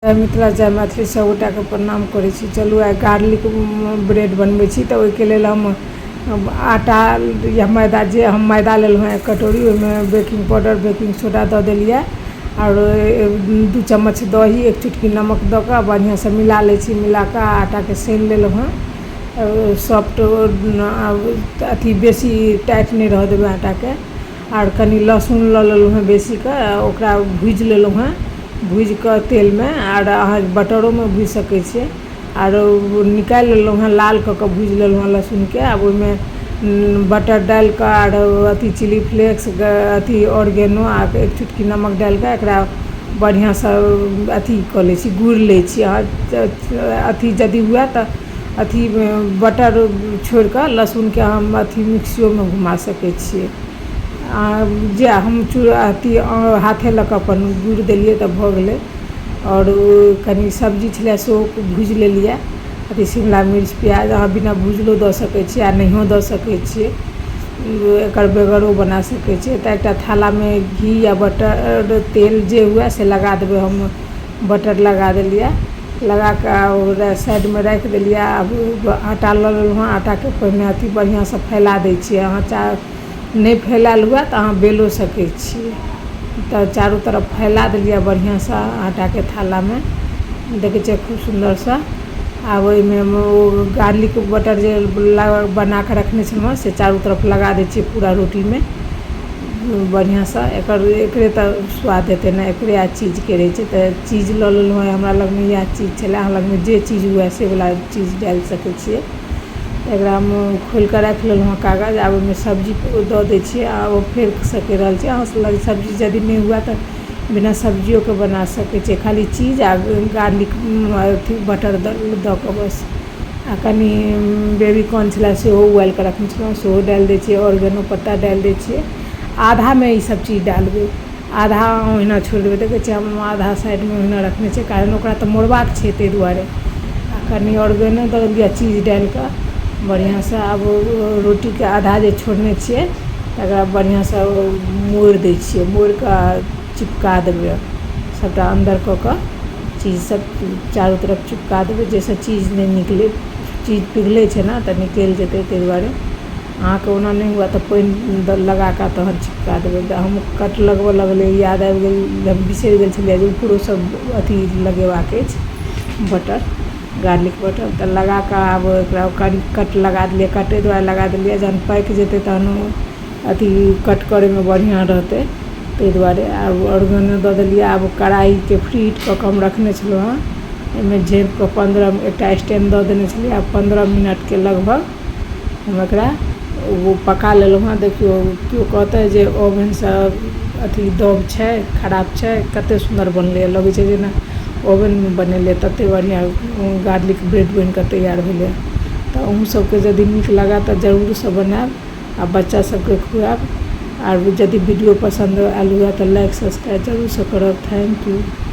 जय मिथिला जय मैथिली सब गोटाके प्रणाम करै छी। चलू आइ गार्लिक ब्रेड बनबै छी, तऽ ओहिके लेल हम आटा या मैदा, जे हम मैदा लेलहुँ हँ 1 कटोरी, ओहिमे बेकिंग पाउडर बेकिंग सोडा दऽ देलियै आओर 2 चम्मच दही, 1 चुटकी नमक दऽ कऽ बढ़िआँसँ मिला लै छी। मिला कऽ आटाके सानि लेलहुँ हँ सॉफ्ट, अथी बेसी टाइट नहि रहऽ देबै आटाके। आर कनि लहसुन लऽ लेलहुँ हँ बेसीके, ओकरा भूजि लेलहुँ हँ, भूजि कऽ तेलमे, आर अहाँ बटरोमे भूजि सकै छियै। आर निकालि लेलहुँ हँ, लाल कऽ कऽ भूजि लेलहुँ हँ लहसुनके। आब ओहिमे बटर डालि कऽ आर अथी चिली फ्लेक्स, अथी ऑरिगेनो आ 1 चुटकी नमक डालि कऽ एकरा बढ़िआँसँ अथी कऽ लै छी, गुड़ि लै छी। अहाँ अथी यदि हुए तऽ अथी बटर छोड़ि कऽ लहसुनके हम अथी मिक्सियोमे घुमा सकै छियै। जे हम अथी हाथे लऽ कऽ अपन गुड़ि देलियै तऽ भऽ गेलै। आओर कनि सब्जी छलै सेहो भूजि लेलियै, अथी शिमला मिर्च, प्याज। अहाँ बिना भुजलो दऽ सकै छियै आ नहियो दऽ सकै छियै, एकर बेगरो बना सकै छियै। तऽ एकटा थालामे घी या बटर तेल जे हुए से लगा देबै। हम बटर लगा देलियै, लगा कऽ ओकरा साइडमे राखि देलियै। आब आटा लऽ लेलहुँ हँ, आटाके पहिने अथी बढ़िआँसँ फैला दै छियै। अहाँ नहि फैलायल हुए तऽ अहाँ बेलो सकै छियै। तऽ चारू तरफ फैला देलियै बढ़िआँसँ आटाके थालामे, देखै छियै खूब सुन्दरसँ। आब ओहिमे ओ गार्लिक बटर जे बना कऽ रखने छलहुँ हँ से चारू तरफ लगा दै छियै पूरा रोटीमे बढ़िआँसँ। एकर एकरे तऽ स्वाद हेतै ने, एकरे आ चीजके रहै छै। तऽ चीज लऽ लेलहुँ हँ, हमरा लगमे इएह चीज छलै, अहाँ लगमे जे चीज हुए से वला चीज डालि सकै छियै। एकरामे खोलि कऽ राखि लेलहुँ हँ कागज, आब ओहिमे सब्जी दऽ दै छियै आ ओ फेर सकै रहल छै। अहाँ लग सब्जी यदि नहि हुए तऽ बिना सब्जियोके बना सकै छियै, खाली चीज आ गार्लिक अथी बटर दऽ कऽ बस। आ कनि बेबीकॉर्न छलै सेहो उबालि कऽ रखने छलहुँ, सेहो डालि दै छियै, ऑरिगेनो पत्ता डालि दै छियै। आधामे ईसभ चीज डालबै, आधा ओहिना छोड़ि देबै। देखै छियै, हम आधा साइडमे ओहिना रखने छियै, कारण ओकरा तऽ मोड़बाक छै ताहि दुआरे। आ कनि ऑरिगेनो दऽ देलियै, चीज डालि कऽ बढ़िआँसँ। आब रोटीके आधा जे छोड़ने छियै तकरा बढ़िआँसँ मोड़ि दै छियै, मोड़ि कऽ चिपका देबै सभटा अन्दर कऽ कऽ, चीजसभ चारू तरफ चिपका देबै, जाहिसँ चीज नहि निकलै। चीज पिघलै छै ने तऽ निकलि जेतै ताहि दुआरे। अहाँके ओना नहि हुए तऽ पानि लगा कऽ तहन चिपका देबै। तऽ हम कट लगबऽ लगलियै, याद आबि गेल, हम बिसरि गेल छलियै जे ऊपरोसँ अथी लगेबाक अछि बटर, गार्लिक बटर। तऽ लगा कऽ आब ओकरा कट लगा देलियै। कट एहि दुआरे लगा देलियै, जहन पाकि जेतै तहन अथी कट करैमे बढ़िआँ रहतै ताहि दुआरे। आब ऑरिगेनो दऽ देलियै। आब कढ़ाइके प्रीहीट कऽ कऽ हम रखने छलहुँ हँ, ओहिमे झाँपि कऽ 15 एकटा स्टैंड दऽ देने छलियै। आ 15 मिनटके लगभग हम एकरा ओ पका लेलहुँ हँ। देखियौ, केओ कहतै जे ओवनसँ अथी दब छै, खराब छै? कतेक सुन्दर बनलैए, लगै छै जेना ओवनमे बनेलियै ततेक बढ़िआँ गार्लिक ब्रेड बनि कऽ तैयार भेलै। तऽ अहूँ सभके यदि नीक लागए तऽ जरूरसँ बनायब आ बच्चा सभके खुआएब। आर यदि वीडियो पसन्द आयल हुए तऽ लाइक सब्सक्राइब जरूरसँ करब। Thank you.